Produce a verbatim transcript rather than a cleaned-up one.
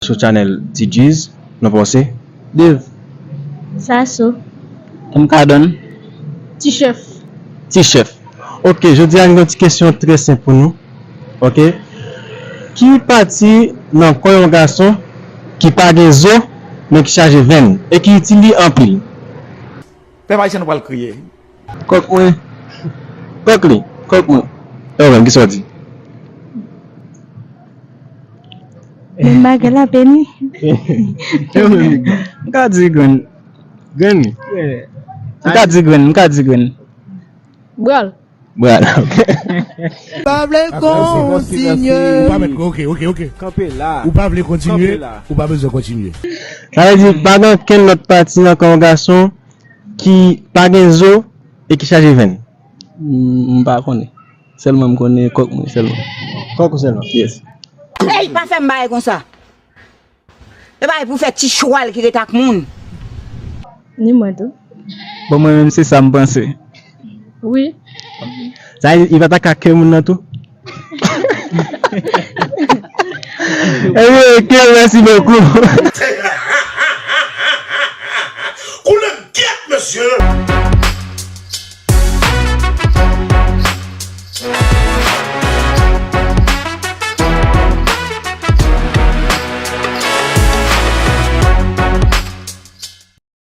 Sou channel D Js, nou panse? Dave. Saso. M ka donn. Ti chèf. Ti chèf. Ok, jodi a nou gen yon ti kesyon trè senp pou nou. Ok? Ki pati nan kò yon gason ki pa gen zo, men ki chaje venn, e ki itil li anpil? Pèp ayisyen nou pral kriye. Kòk mwen. Kòk li. Kòk mwen. E ou menm, kisa w di? Menm bagay la, Peni. M ka di grenn. Grenn li. M ka di grenn, m ka di grenn. Bral. Bral. Pa vle kontinye. Ou pa mèt, ok, ok, ok. Kanpe la. Ou pa vle kontinye, Kanpe la. Ou pa bezwen kontinye. Sa vle di, pa gen okenn lòt pati nan kò yon gason ki pa gen zo e ki chaje venn. M pa konnen. Sèlman m konnen kòk mwen sèlman. Kòk ou sèlman? Yes. Ey, pa fè m bagay konsa. E bagay pou fè ti chwal ki ret ak moun. Ni mwen tou. Bon, mwen menm se sa m panse. Wi. Sa vle di, li pa ta ka ke moun nan tou? Ebyen, ok, mèsi bokou.